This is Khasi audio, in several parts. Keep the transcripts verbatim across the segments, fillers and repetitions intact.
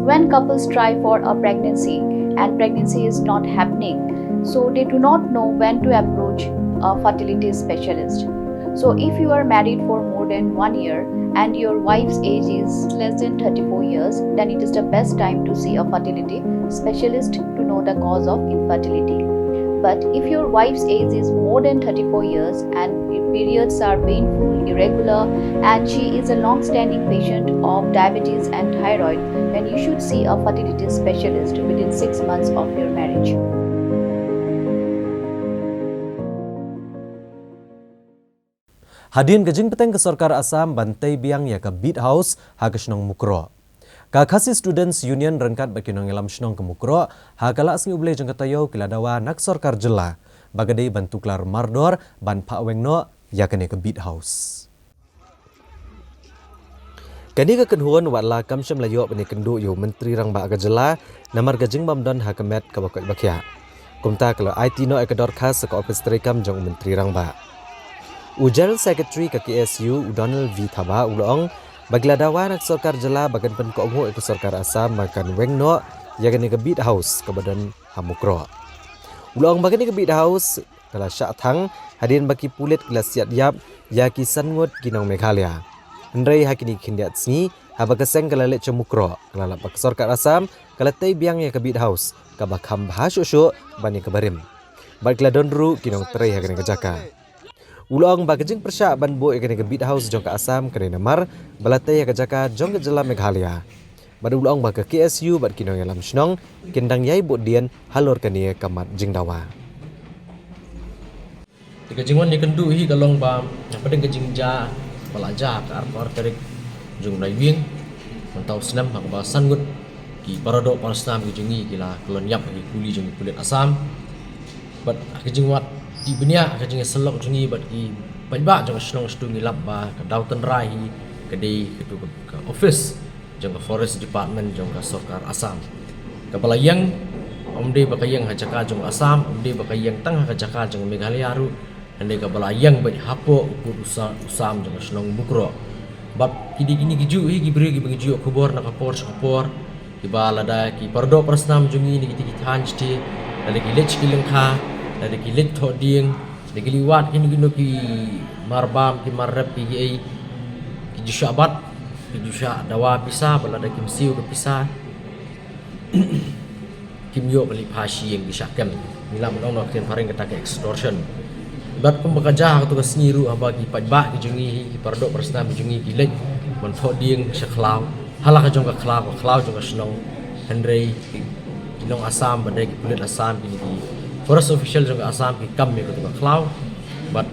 When couples try for a pregnancy and pregnancy is not happening, so they do not know when to approach a fertility specialist. So, if you are married for more than one year and your wife's age is less than thirty-four years, then it is the best time to see a fertility specialist to know the cause of infertility. But if your wife's age is more than thirty-four years and periods are painful, irregular, and she is a long standing patient of diabetes and thyroid, then you should see a fertility specialist within six months of your marriage. Hadien ka jingpynteng ka sorkar Assam ban tei biang ïa ka Bead House ha ka shnong Mukroh, ka Khasi Students Union ryngkat bad ki nongïalam shnong ka Mukroh ha ka la sngi U Blei jong ka taïew ki la dawa na ka sorkar jylla ba ka dei ban tuklar mardor ban phah weng noh ïa kane ka Bead House. Kane ka kynhun wat la kam shym la ïoh ban ïakynduh ïa u Myntri Rangbah ka jylla namar ka jingbym don ha ka met kaba koit ba khiah. Kumta ka la aiti noh ïa ka dorkhas sha ka ophis treikam jong u Myntri Rangbah. U General Secretary ka K S U, u Donald V Thabah, u la ong ba ki la dawa na ka sorkar jylla ba kan pynkohnguh ïa ka sorkar Assam ba kan weng noh ïa kane ka Bead House kaba don ha Mukroh. U la ong ba kane ka Bead House ka la shah thang hadien ba ki pulit ki la siat ïap ïa ki san ngut ki nong Meghalaya. Hynrei ha kine ki khyndiat sngi haba ka seng ka la leit sha Mukroh, ka la lap ba ka sorkar Assam ka la tei biang ïa ka Bead House kaba kham bha shuh shuh ban ïa kaba rim. Bad ki la don ruh ki nongtrei ha kane ka jaka. U la ong ba ka jingpyrshah ban buh ïa kane ka Bead House jong ka Assam ka dei namar ba la tei ha ka jaka jong ka jylla Meghalaya. Bad u la ong ba ka K S U bad ki nongïalam shnong kin dang ïai buddien halor kane ka mat jingdawa. Te ka jingwan ïakynduh hi ka long ba hapdeng ka jingjia ba la jia ha ka arphew ar tarik jong u Naiwieng mynta u snem, ha kaba san ngut ki paradoh parasnam ki jong ngi ki la kyllon ïap ha ki kuli jong ki pulit Assam. Bad ha ka jingwad tih bniah ha ka jingïasyllok jong ngi bad ki paidbah jong ka shnong, shnong ngi lap ba ka daw tynrai hi ka dei katu ka, ka office jong ka Forest Department jong ka sorkar Assam. Kaba la ïeng, ym dei ba ka ïeng ha jaka jong Assam, ym dei ba ka ïeng tang ha ka jaka jong Meghalaya ruh, hynrei kaba la ïeng beit hapoh u pud u sa-, u sam jong ka shnong Mukroh. Bad ki dei kine ki juh hi ki briew kiba ngi ju ïoh khubor na ka por sha ka por, kiba lada ki paradoh parasnam jong ngi na kitei ki thaiñ shatei, lada ki leit sha ki lyngkha, lada ki leit thoh dieng, lada ki leit wad kino kino ki marbam, ki marrep, ki kiei, ki ju shah bat, ki ju shah dawa pisa, bad lada kim siew ka pisa, kim ïoh ban leit phai sha ïing, ki shah kem. Ngi lah ban ong na ka ktien phareng kata ka extortion. Bad kumba ka jia ha katu ka sngi ruh, haba ki paidbah ki jong ngi hi, ki paradoh parasnam ki jong ngi ki leit ban thoh dieng sha khlaw, ha la ka jong ka khlaw, ka khlaw jong ka shnong, hynrei ki, ki nong Assam bad ki pulit Assam, ki, ki forest official jong ka Assam ki kam ïa katu ka khlaw bad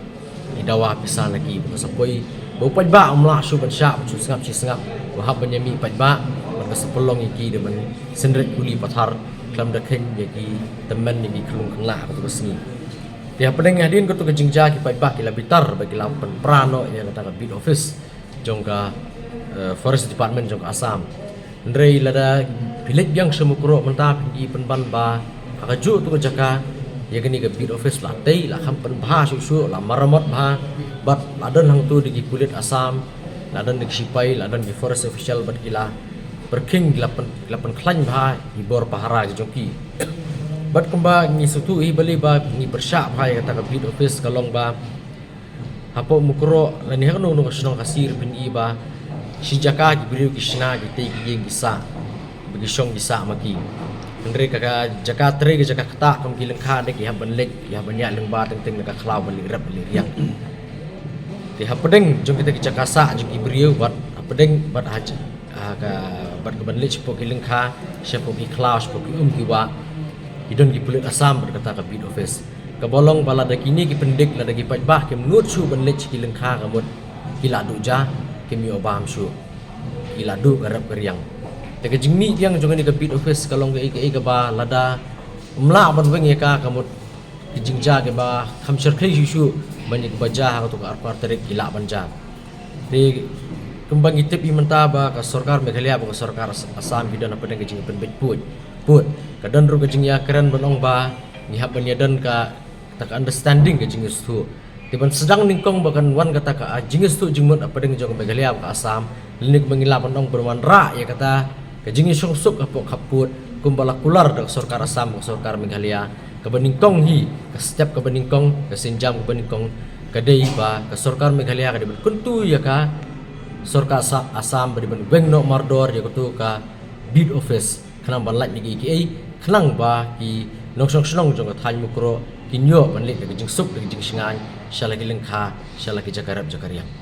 ki dawa pisa na ki, ba ka sa poi ba u paidbah um lah shuh ban shah, ban shu sngap shi sngap, ba hap ban ïa mih paidbah, bad ka sa pynlong ïa ki da ban synrit kuli pathar khlem da kheiñ ïa ki tymmen, ïa ki khyllung khynnah ha katu ka sngi. Te hapdeng hadien katu ka jingjia ki paidbah ki la bitar bad ki la pynpra noh ïa kata ka beat office jong ka, eh, Forest Department jong ka Assam. Hynrei lada phi leit biang sha Mukroh mynta phin ïohi pynban ba ha kajuh tu ka jaka ïa kane ka beat office la tei, la kham pynbha shuh shuh, la maramot bha, bad la don hangtu da ki pulit Assam, la don da ki shipai, la don ki forest official, bad ki la pyrkhing, ki la pyn, ki la pynkhlaiñ bha ki bor pahara ki jong ki. Bad kumba ngi sngewthuh hi balei ba ngi pyrshah bha ïa kata ka beat office ka long ba hapoh Mukroh lane ha kano kano ka shnong Khasi ruh phin ïohi ba shi jaka ki briew ki shna, ki tei ki ïing ki sah, ba ki shong ki sah ma ki. Hynrei ka, ka jaka trei, ka jaka ktah kum ki lyngkha, de ki hap ban leit, ki hap ban ïaid lyngba teng teng na ka khlaw ban leit rep ban leit riang. Te hapdeng jong kita ki jaka sah jong ki briew bad hapdeng bad ha j-, ha ka, bad ka ban leit shapoh ki lyngkha, shapoh ki khlaw, shapoh ki um ki wah, ki don ki pulit Assam bad kata ka beat office. Kaba long ba lada kine ki pyndik, lada ki paidbah kim nud shuh ban leit sha ki lyngkha, ka mut ki la duh ja, kim ïoh bam shuh, ki la duh ka rep ka riang. Te ka jingmih biang jong kane ka beat office ka long kaei kaei kaba lada ym lah ban weng ïa ka, ka mut ki jingjia kiba kham shyrkhei shuh shuh ban ïa kiba jia ha kato ka arphew ar tarik ki lah ban jia. Te kumba ngi tip hi mynta ba ka sorkar Meghalaya bad ka sorkar As-, Assam ki don hapdeng ka jingpynbeit pud. Pud. Ka don ruh ka jingïakren ban ong ba ngi hap ban ïadon ka, kata ka understanding, ka jingïasngewthuh. Te ban sdang nyngkong ba kan wan kata ka, ah, jingïasngewthuh jingmut hapdeng jong ka Meghalaya bad ka Assam, lane kumba ngi lah ban ong ban wanrah ïa kata Ka jingïashong suk hapoh khappud kumba la kular da ka sorkar Assam, ka sorkar Meghalaya, kaba nyngkong hi, ka step kaba nyngkong, ka sienjam kaba nyngkong ka dei ba ka sorkar Meghalaya ka dei ban kyntu ïa ka sorkar Assam ba dei ban weng noh mardor ïa kato ka beat office khnang ban lait na kiei kiei, khnang ba ki nongshong shnong jong ka thaiñ Mukroh kin ïoh ban leit da ka jingsuk da ka jingshngaiñ sha la ki lyngkha, sha la ki jaka rep jaka riang.